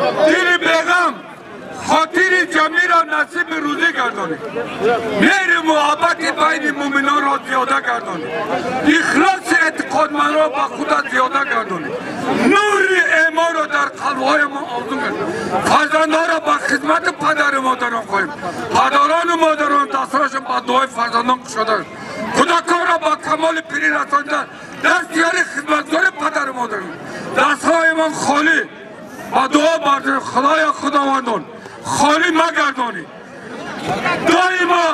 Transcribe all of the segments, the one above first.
Дили беғам, хотири ҷамиро насиби рӯзӣ гардонед. Меҳри муҳаббати байни муъминонро зиёда гардонед. Ихлоси эътиқодмандро ба худат зиёда гардонед. Нури эмонро дар қалбҳоямон орзу гардонед. Фарзандҳоро ба хизмати падару модарон хоҳем. Падарону модарон дастҳояшон ба дуои фарзандон кушода. Кӯдаконро ба камоли пирӣ расонида дастёри хизматгори падару модарон. Дастҳоямон холӣ ба дуо бардорем. Худоё худовандон, холӣ магардонӣ. Доимо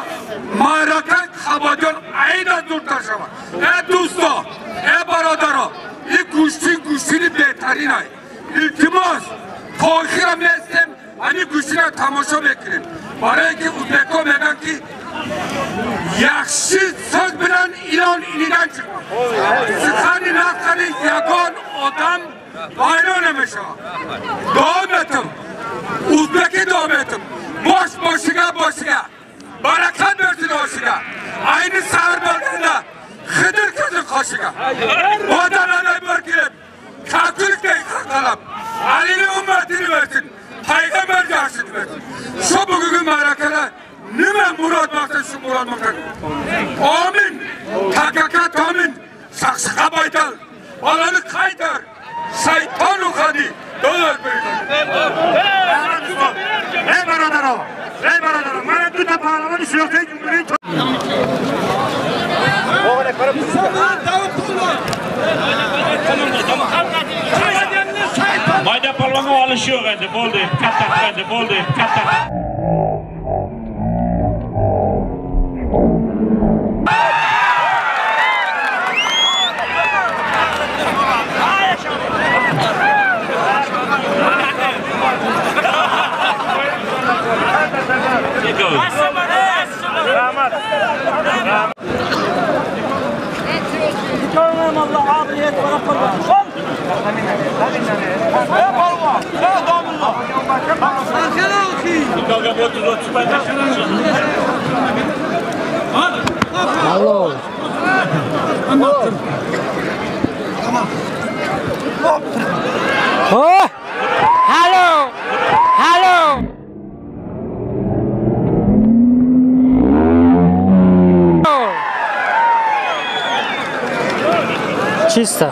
маъракаи Қабаҷон айда зудтар шавад. Э дӯсто, э бародаро, ин гӯштин гӯштини беҳтарин ай. Илтимос, то охира местем, ани гӯштинро тамошо мекунем. Барое ки узбекҳо мегӯянд ки яхши so'z bilan ilon inidan chiqadi. Сухани нақали ягон одам вайрон намешавад. Davom etim. Узбеки davom etim. Bosh boshiga boshiga. Barakat bersin oshiga. Ayni sahar bo'lganda Xidir qizil qoshiga. Odamlarday bir kelib, kakilday qaqalab, Alini ummatini bersin, payg'ambar yaxshini bersin. Shu bugungi ma'rakada nima murod maqsad, shu murod maqsad. Amin. KKK tomin, saqsiqa baytal, bolani qaytar, shaytonu hadi, dollar berdi. Ey barодаро, ey бародаро, мана ду та паҳлавони шинохтаи ҷумҳурии Mayda polvonga olish yo'q endi, bo'ldi, katta endi, bo'ldi, katta. Алло. О! Алло! Алло! Чисто.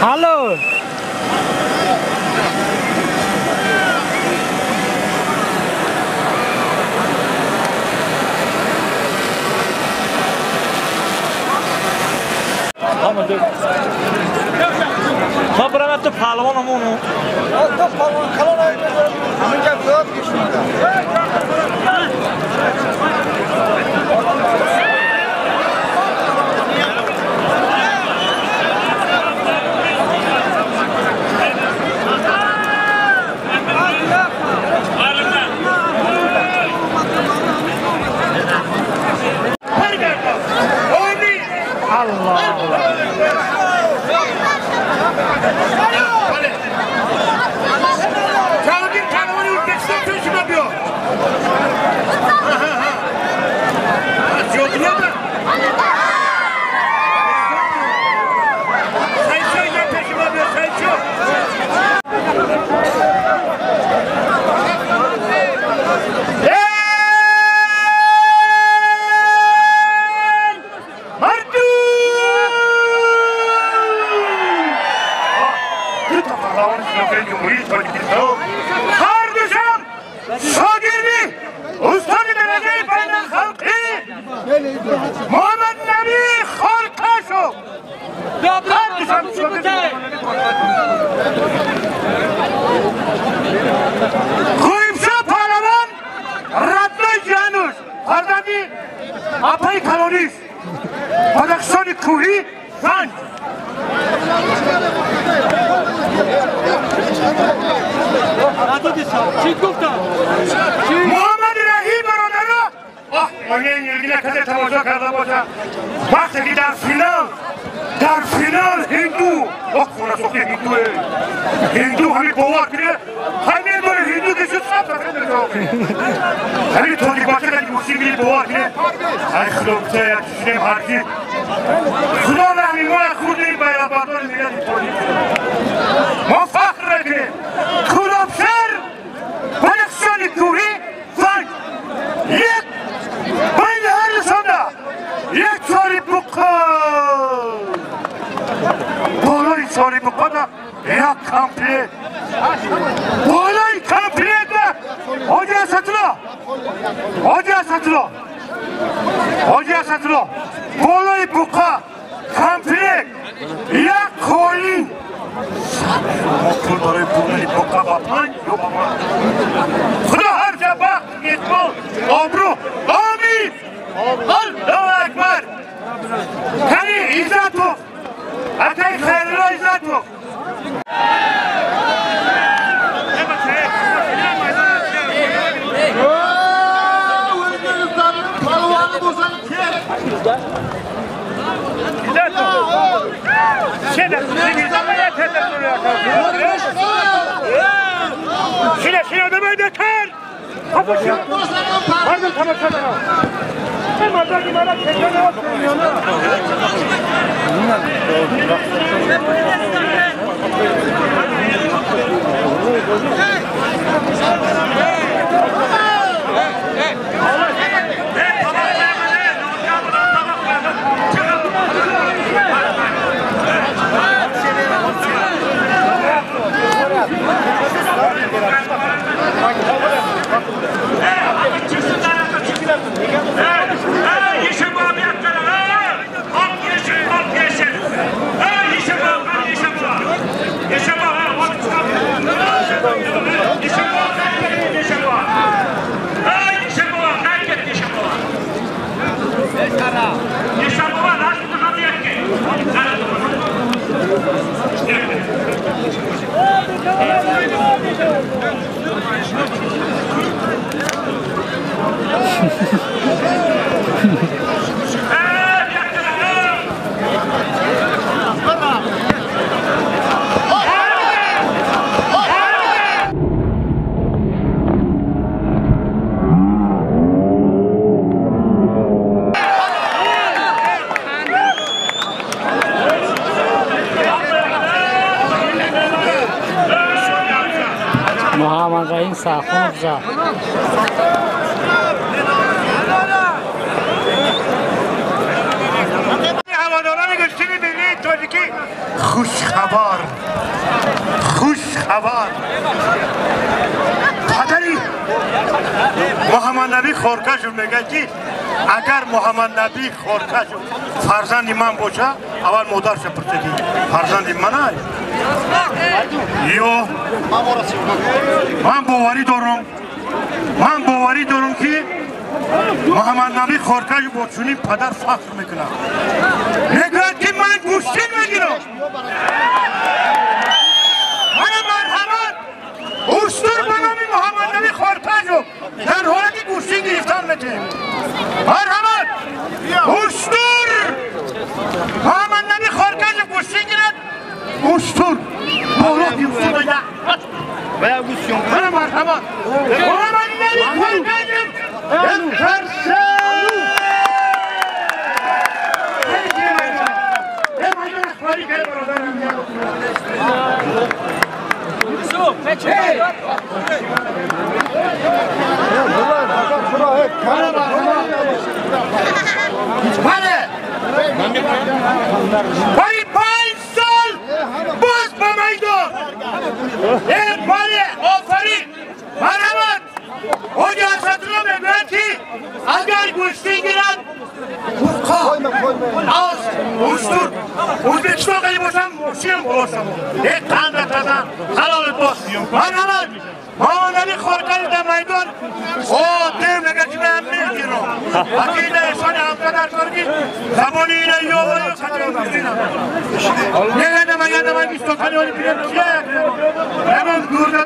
Алло! ما برم تو پهلوان همونو. تو پهلوان کلان همینجا زیاد کشیدم. Allah. Муҳаммад Наби Хоркашов. Ғоибшо паҳлавон родной ҷануш фарзанди апаи калониш Бадахшони кӯҳӣ Ванҷ. Муҳаммад Раҳим бародаро оҳ касе тамошо карда бошад вақте ки дар финал ҳинду оҳ хонасохти ҳиндуе ҳинду ҳамин бовар кунед ҳамин бори ҳинду ки шуд саб ҳамин тоҷикбача ки гӯштӣ гирифт бовар кунед ай худо гуфта як шунем ҳарчи худо раҳми мо хурдем байрақбардори миллати тоҷик мо фахр мекунем. Кулобшер Бадахшони кӯҳӣ Ванҷ як байни ҳар дусонда як чори буққа болои чори буққада як комплект болои комплектда ҳоҷи Асадулло ҳоҷи Асадулло ҳоҷи Асадулло болои буққа комплект як қолин мо пул барои бурдани буққа ба панҷ ё ба ман. Худо ҳарча бахт иқбол обрӯ омин. Аллоҳу акбар. Кани Иззатов акаи Хайрулло Иззатов. Муҳаммад Раҳим Сахунов зад. ҳаводорони гӯштини миллии тоҷикӣ хушхабар хушхабар. Падари Муҳаммад Наби Хоркашов мегӯяд ки агар Муҳаммад Наби Хоркашов фарзанди ман бошад аввал модарша пурсед фарзанди ман ё ман боварӣ дорам ки Муҳаммад Наби Хоркашов бо чунин падар фахр мекунад. Мегӯяд ки ман гӯштин мегирам. Мана марҳамат устур ба номи Муҳаммад Наби Хоркашов дар ҳолати гӯштин гирифтан метиҳем. Марҳамат устур Муҳаммад Наби Хоркашов гӯштин гирад. Устур болои устур мана марҳамат Муҳаммад Наби Хоркашов Бари 5 сол боз ба майдон. Бале, офарин. Марҳамат. Ҳоҷи Асадулло мегӯяд ки агар гӯштин гирад Аз уштур. O'zbekiston qilib bo'lsam, shu ham bo'lasan. Ey qanda qazan, halol bos. Marhamat. Muhammad Xorqalida maydon. O, demlaga chiqamni kiro. Akida shoni hamkadar korki, zaboni ila yo'q, qachon bizina. Nega nima nima istokani olib kelib kerak. Hamon durda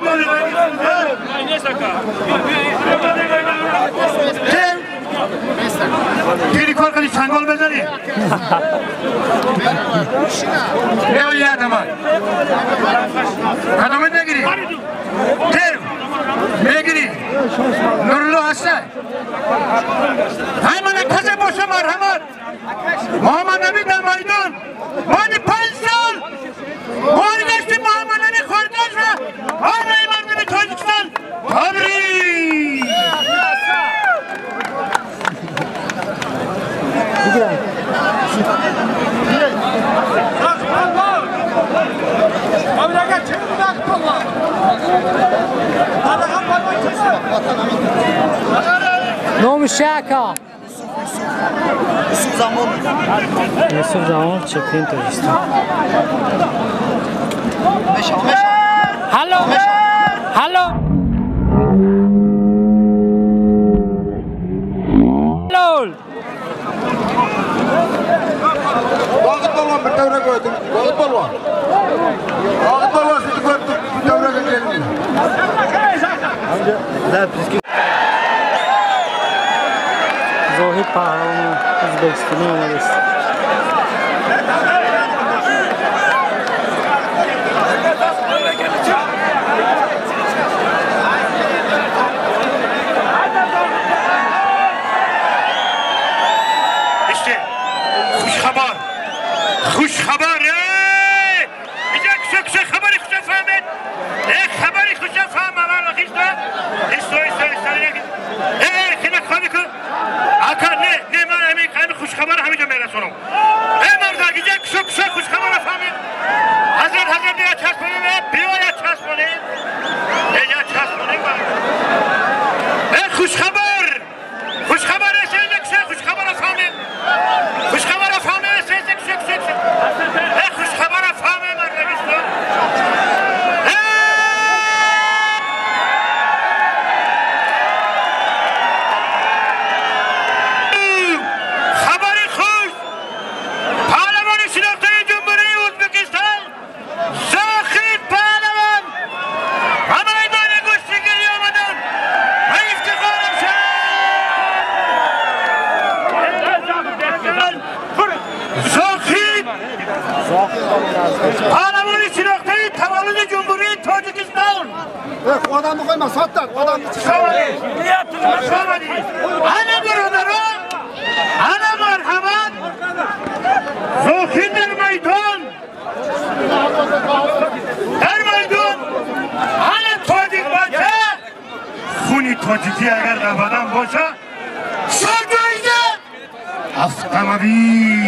Geri kor qili changol bezani. Ne o'yladimi? Qadamini negiri. Ter. Negiri. Nurullo Hasan. Haymana kaza bo'sha marhamat. Muhammad Nabi dar maydon. Mani 5 sol. Borgashti Muhammad Nabi Xorqash va hamma mardumi Tojikiston. Tabrik. Номи ака? Юсуф Замонов. Юсуф Замонов, чемпион Тоҷикистон. Hallo! Hallo! Hallo! Vohid polvon bir davra qo'ydi. Vohid polvon. Vohid polvon sizni ko'rib turib davraga keldi. Zohid pahlavoni O'zbekistonga омадааст. İşte xushxabar. Xushxabar. Ey! Biza kisha kisha xabari xusha fahmed. Ey xabari xusha fahmalar işte. İşte işte işte. Ey kina xabiku. Aka ne ne man hami hami xushxabar hami merasonum. Ey marda gija kisha kisha xushxabar fahmed. Hazrat hazrat ya chasmone biyo ya chasmone. Ey ya chasmone ba. Ey xushxabar. Xushxabar esa kisha xushxabar fahmed. Xushxabar fahmed esa kisha kisha. Ey xushxabar fahmed marda gija. Xabari xush. Pahlavoni shinoxtali Jumhuriy O'zbekiston Zohid Pahlavon va maydoni go'shtigiri omadan va iftixorim Zohid Pahlavoni shinoxtali tavalludi Jumhuriy Tojikiston. Odamni qo'yma, sotdan, odamni Xush Ana birodarlar, ana marhamat. Zohid dar maydon. Dar maydon. Ana tojik bacha. Xuni tojiki agar dar badan bo'lsa, shu joyda avtomobil.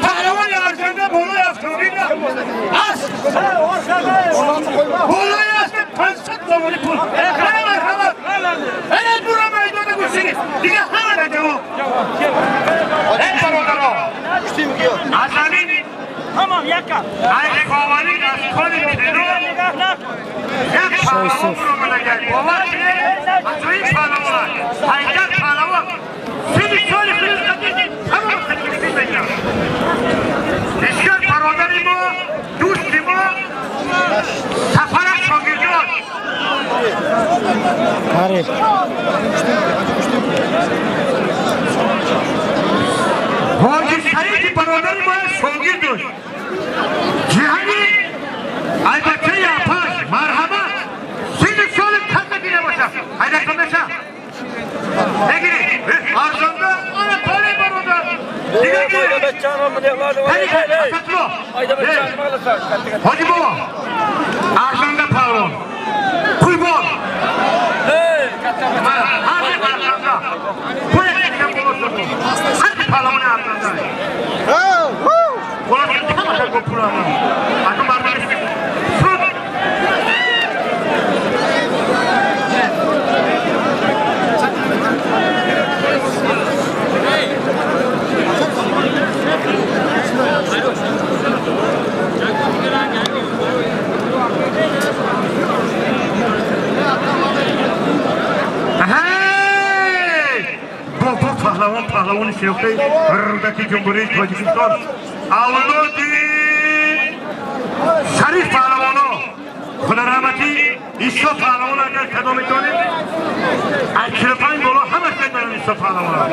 Pahlavon arzonda bo'lay avtomobilda. As. Bo'lay asli 500 somoni pul. Ana marhamat. Ana bura maydonda ko'rsangiz, diga hamma javob. Ey birodarlar. Azamin Tamam yaka. Ay qovali asxoni Teron. Yak pahlavon bova ajoyib pahlavonlar. Haydar pahlavon. Sizni so'li qilib tamom qilib Бисёр бародари мо, дӯсти мо, Сафараш Шогирҷон. Қариб. Ҳоҷи Саиди бародари мо шогирд дошт. Ҷиҳани албачаи апаш марҳамат. Синни соли каса гира боша. Ҳайдар кундаша. Негири. Арзонда ана толи бародар. Дига гира. Ҳоҷи бобо. Арзонда паҳлавон. Пулбон. Ҳар арзонда. Пул кам боло. Ҳар паҳлавони арзонда. Хулоса ҳамаша гӯ пул амон. Аку мардум суд. шинохтаи Рӯдакии Ҷумҳурии Тоҷикистон, авлоди шариф паҳлавоно, Худо раҳматӣ Исо паҳлавон, агар кадом медонед, аз 45 боло ҳамаш медонанд Исо паҳлавона,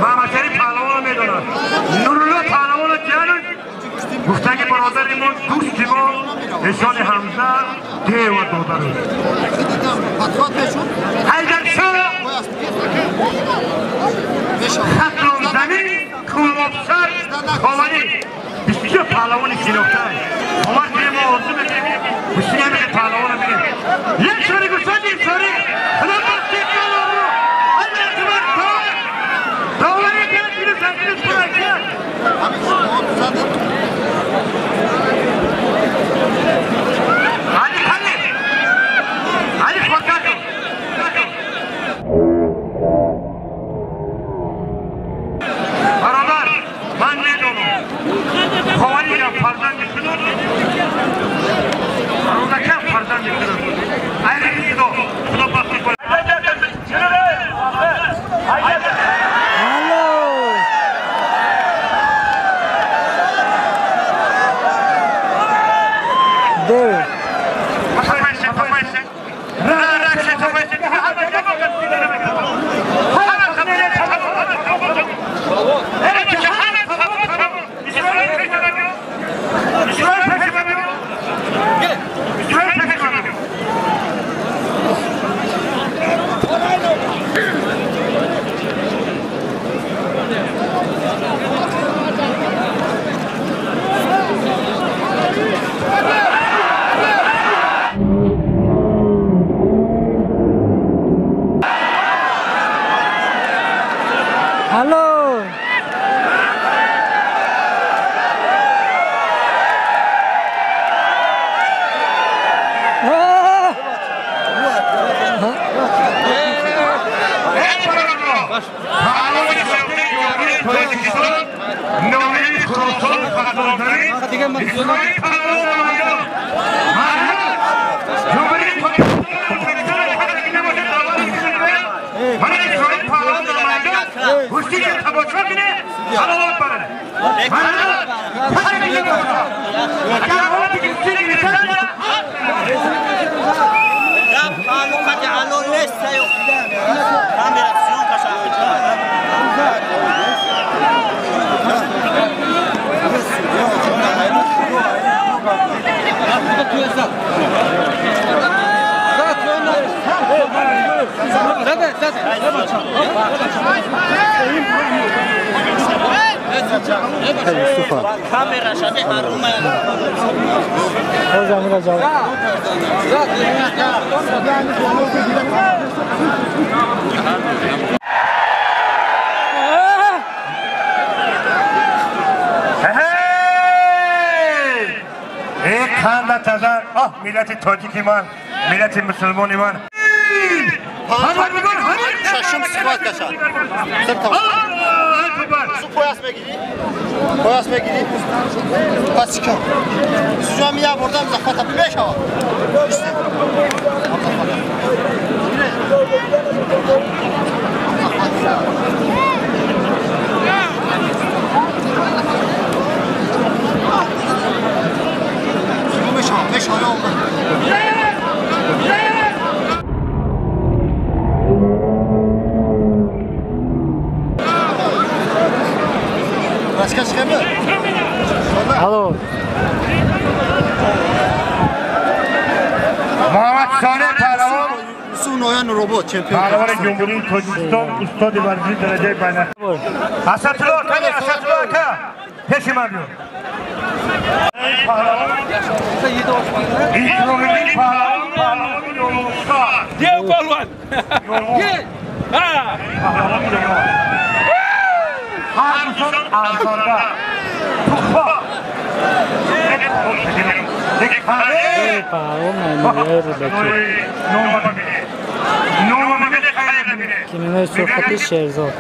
Маҳмадшариф паҳлавона медонанд, Нурулло паҳлавона ҷанг гуфтаги бародари мо, дӯсти мо Эшони Ҳамза дева додару Ҳайдаршо Хатлонзамин Кӯлобсар Ховарӣ бисёр паҳлавони шинохтаанд. Бовар кунем, мо орзу мекунем, гӯштини ҳамин паҳлавона бинем. Як шори гӯштани шори Худо бахти паҳлавонро Аллоҳ акбар доварӣ кард, гирифт, кард. Али Факатов. Бародар, ман медонам. Ховариям фарзанди Худо, Рӯдакам фарзанди Худо. Айри Худо, Худо бахти кунад. Алло! Миллати тоҷики ман, миллати мусулмони ман. Шашум сифат кашад. Су пояс мегирӣ? Пояс мегирӣ? Пас чӣ кор? Суҷам я бурдам захвата мешавад. Алло. Муҳаммад Солеҳ паҳлавон, паҳлавони Ҷумҳурии Тоҷикистон, устоди варзиши дараҷаи байналмилалӣ. Асадулло кани, Асадулло ака, пеши ман биё. Паҳлавон, Икромиддин паҳлавон, паҳлавони Ёловушка. Дев паҳлавон. Паҳлавони Ёловушка. Ҳар арзонда. Тухфа. Киминои сурхати Шерзод.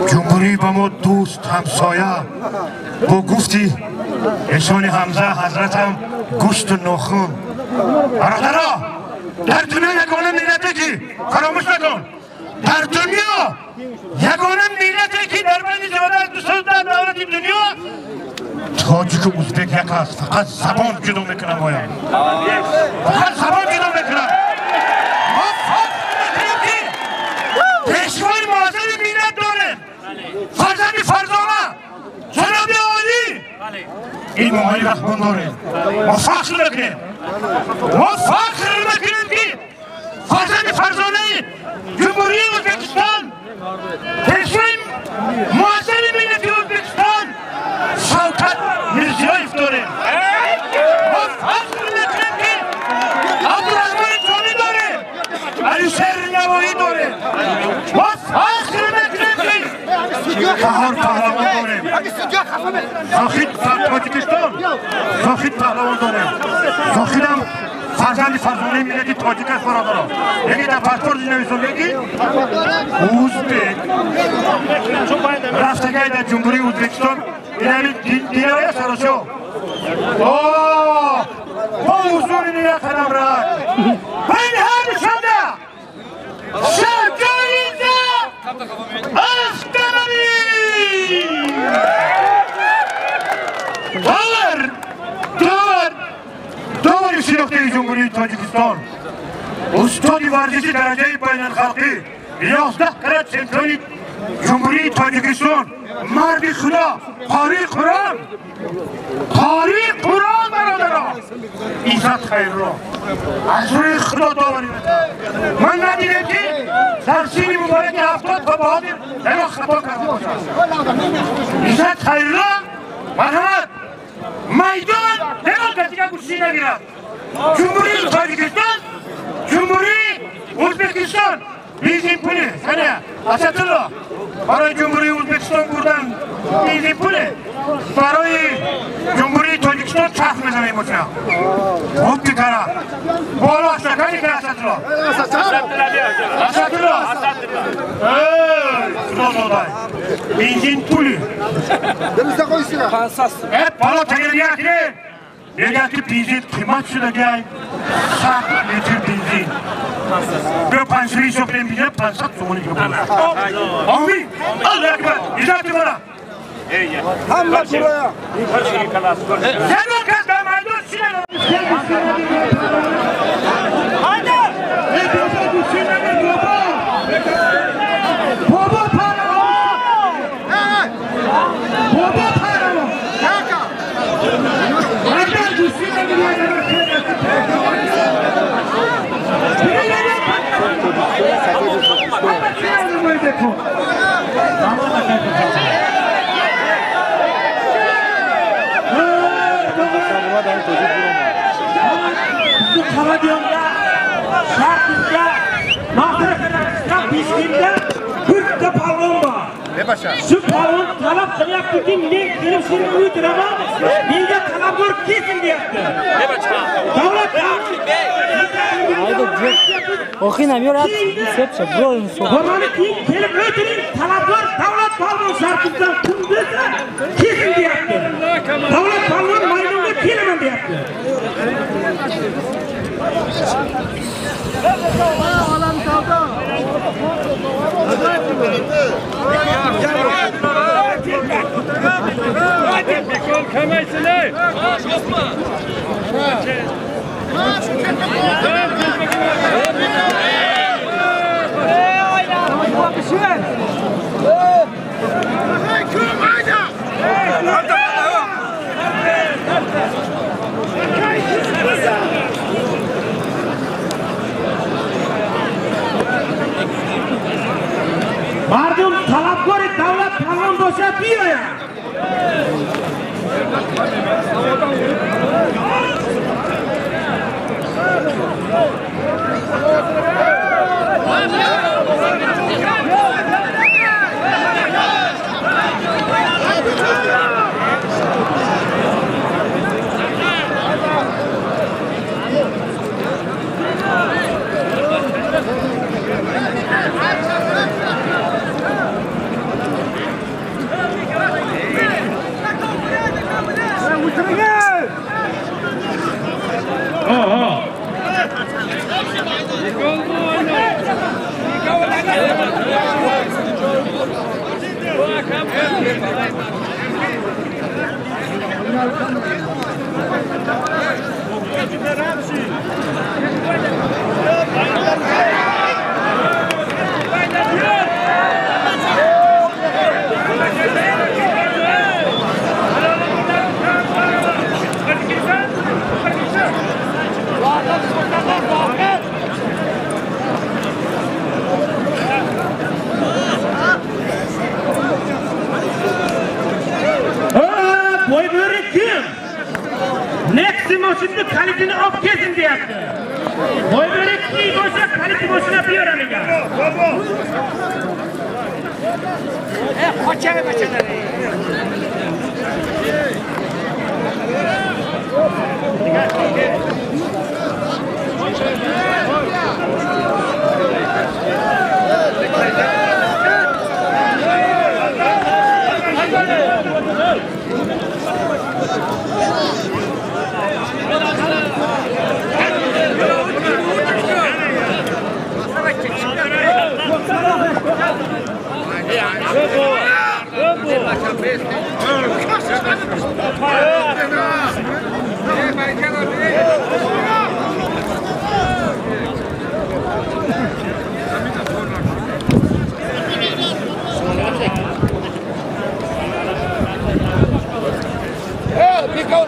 Ҷумҳурӣ ба мо дӯст ҳамсоя бо гуфти эшони Ҳамза ҳазратам гӯшту нохун. Бародаро, дар дунё ягона миллате ки фаромӯш накун, дар дунё ягона миллате ки дар байни зиёда аз 210 давлати дунё тоҷику узбек як аст. Фақат забон ҷудо мекунад моя, фақат забон ҷудо мекунад. Мо фахр мекунем ки пешвои муаззами миллат дорем, фарзанди фарзона ҷаноби олӣ Эмомалӣ Раҳмон дорем. Мо фахр мекунем, мо фахр мекунем ки фарзанди фарзонаи Ҷумҳурии Ӯзбекистон, пешвои муаззами миллати Ӯзбекистон Шавкат Мирзиёев дорем. Мо фахр мекунем ки Абдураҳмони Ҷомӣ дорем, Алишер Навоӣ дорем. Мо фахр мекунем ки Қаҳор паҳлавон дорем, Зохид Тоҷикистон, Зохид паҳлавон дорем. Зохидам фарзанди фарзонаи миллати тоҷик аст, бародаро. Яке дар паспорт нависондаги узбек рафтагай дар Ҷумҳурии Ӯзбекистон инами динаоя саросиё бо ҳузури ния қадам рад байни ҳар душанба шаҷоиза автомобил доллар доллар довари шинохтаи Ҷумҳурии Тоҷикистон, устоди варзиши дараҷаи байналхалқӣ, 11 карат чемпиони Ҷумҳурии Тоҷикистон, марди Худо, қории Қуръон, қории Қуръон, бародаро, Иззат Хайрулло аз рӯи Худо доварӣ мекунад. Ман надидем ки дар синни мубораки 70 то ба ҳозир ягон хато карда бошад. Иззат Хайрулло, марҳамат, майдон ягон касига гӯшӣ нагирад. Ҷумҳурии Тоҷикистон, Ҷумҳурии Ӯзбекистон бензин пуле, кана Асадулло барои Ҷумҳурии Ӯзбекистон бурдан бензин пуле, барои Ҷумҳурии Тоҷикистон чарх мезанем бошад. Хуб бикара боло ашакани ка Асадулло, Асадулло, Асадулло. Худо додай. Бензин пули. Бало тагирия кунед. Мегӯяд ки бензин қимат шудагай. 100 литр бензин. Биё 500 ҳисоб кунем, бинем 500 сомонӣ гирифтем. Омин. Аллоҳу акбар. Иззати мана. Ҳама куроя. Зано кас дар майдон шинад. Shu polvon talab qilyaptiki, men kelib shuni o'tiraman, menga talabgor kelsin deyapti. Davlat Boboni keyin kelib o'tiring, talabgor Davlat polvon shartizdan kun desa kelsin deyapti. Davlat polvon maydonga kelaman deyapti. Мардум талабгори Давлат полвон бошад, биёяд. Boybo'ri kim? Nexi mashinani kalitini olib kelsin deyapti. Boybo'ri kim bo'lsa kaliti mashina beraman ekan. Qochadi mashinani. Go!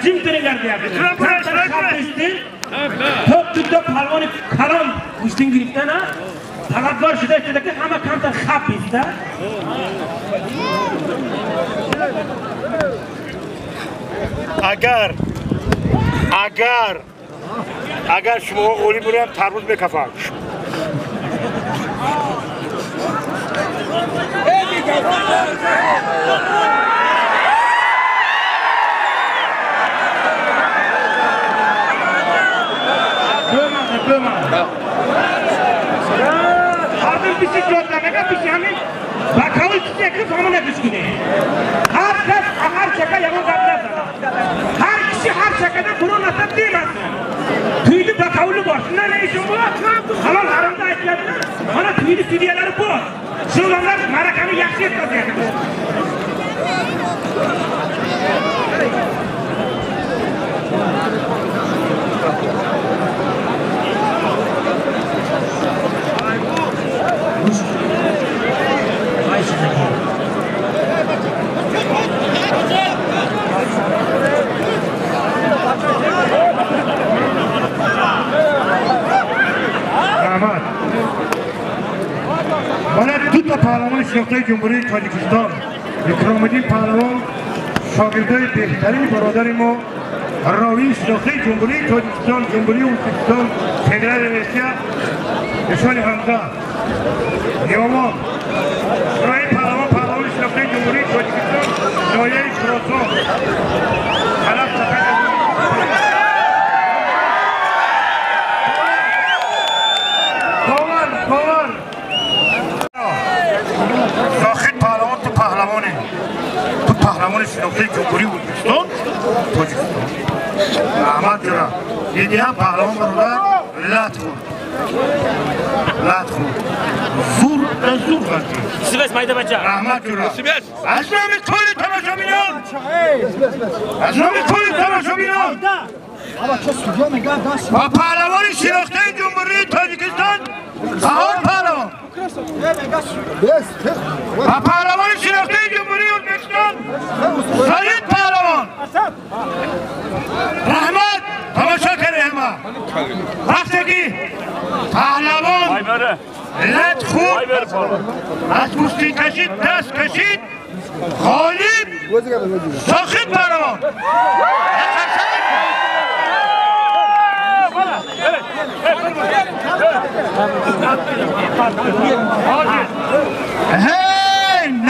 Jim turinglar deyapti. Top tutda palvoni kalon gushtin giribdan ha. Talabgor juda aytadiki, hamma kamtar xap esda. Агар агар агар шумо ғолиб бурам тарбуз мекафам. Harbin bisi jodlamaga bisi hamin bakavul chichakni somona kuchkine. Har kas har chaka yomon gapiradi. Har kishi har chakada biror narsa demasin. Tuyni bakavuli bor. Shundan ne uchun bu? Halol haromda aytiladi. Mana tuyni sudyalari bor. Shu odamlar ma'rakani yaxshi yetkazyapti. Раҳмат. Мана дута паҳлавони шинохтаи Ҷумҳурии Тоҷикистон, Икромиддин паҳлавон, шогирдои беҳтарини бародари мо, ровии шинохтаи Ҷумҳурии Тоҷикистон, Ҷумҳурии Ӯзбекистон, Федералияи Россия, Нишони Ҳамза, Ниёмон, Исроил паҳлавон, паҳлавони шинохтаи Ҷумҳурии Тоҷикистон, ноҳияи Хуросон, Талаб Сафар. Бовар. Зохид паҳлавон, ту паҳлавонӣ. Ту паҳлавони шинохтаи Ҷумҳурии Ӯзбекистон, Тоҷикистон. Раҳмат ҷура. Диди ҳам паҳлавон бародар лат хӯрд. Лат хӯрд. Зур да зур ғалтид. Sibes mayda bacha. Раҳмат ҷура. Аз номи кулли тамошобинон. Аз номи кулли тамошобинон. Ва паҳлавони шинохтаи Ҷумҳурии Тоҷикистон Қаҳор паҳлавон. Ва паҳлавони шинохтаи Ҷумҳурии Ӯзбекистон Саид паҳлавон. Раҳмат, тамошо кардем ҳама. Вақте ки паҳлавон лат хӯрд, аз пӯстин кашид, даст кашид, ғолиб Зохид паҳлавон.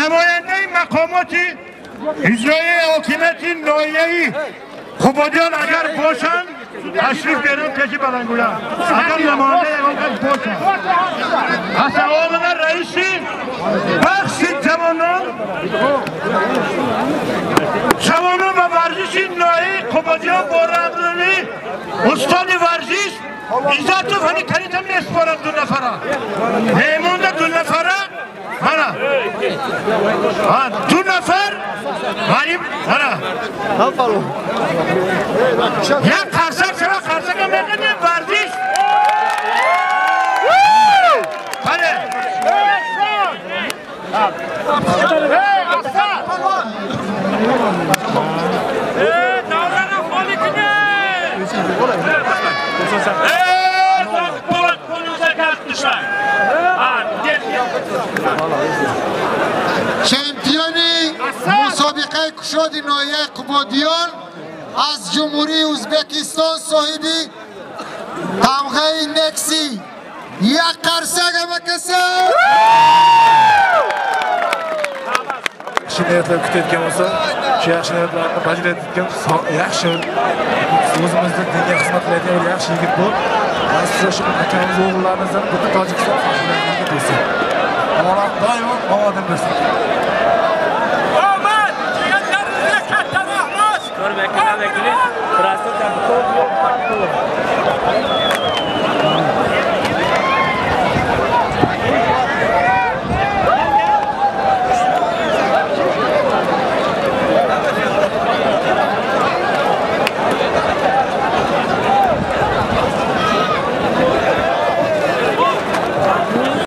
Намояндаи мақомоти иҷроияи ҳокимияти ноҳияи Қубодиён агар бошанд, ташриф берун пеши баландгӯя. Агар намояндаи ягон кас бошанд. Пас омада раиси бахши ҷавонон ва варзиши ноҳияи Қубодиён бо раҳбарии устоди варзиш Иззатов ҳамин карита месупорад ду нафара. Меҳмонда ду нафара. Мана. Ду нафар ғариб мана. Як қарсак шава, қарсака мекунем варзиш. Бале. Davrani xoli qiling. Чемпиони мусобиқаи кушоди ноҳияи Қубодиён аз Ҷумҳурии Ӯзбекистон соҳиби тамғаи Некси як қарсак ҳама каса. Yaxshi niyatlar kutayotgan bo'lsa, shu yaxshi niyatlarni bajarayotgan, yaxshi o'zimizni dinga xizmat qiladigan bir yaxshi yigit bo'lib, siz shu akamiz o'g'illarimizdan butun Tojikiston yigit bo'lsin. Alloh doimo omadini bersin. Omad! Kelganlaringizga katta rahmat! Ko'rib aka,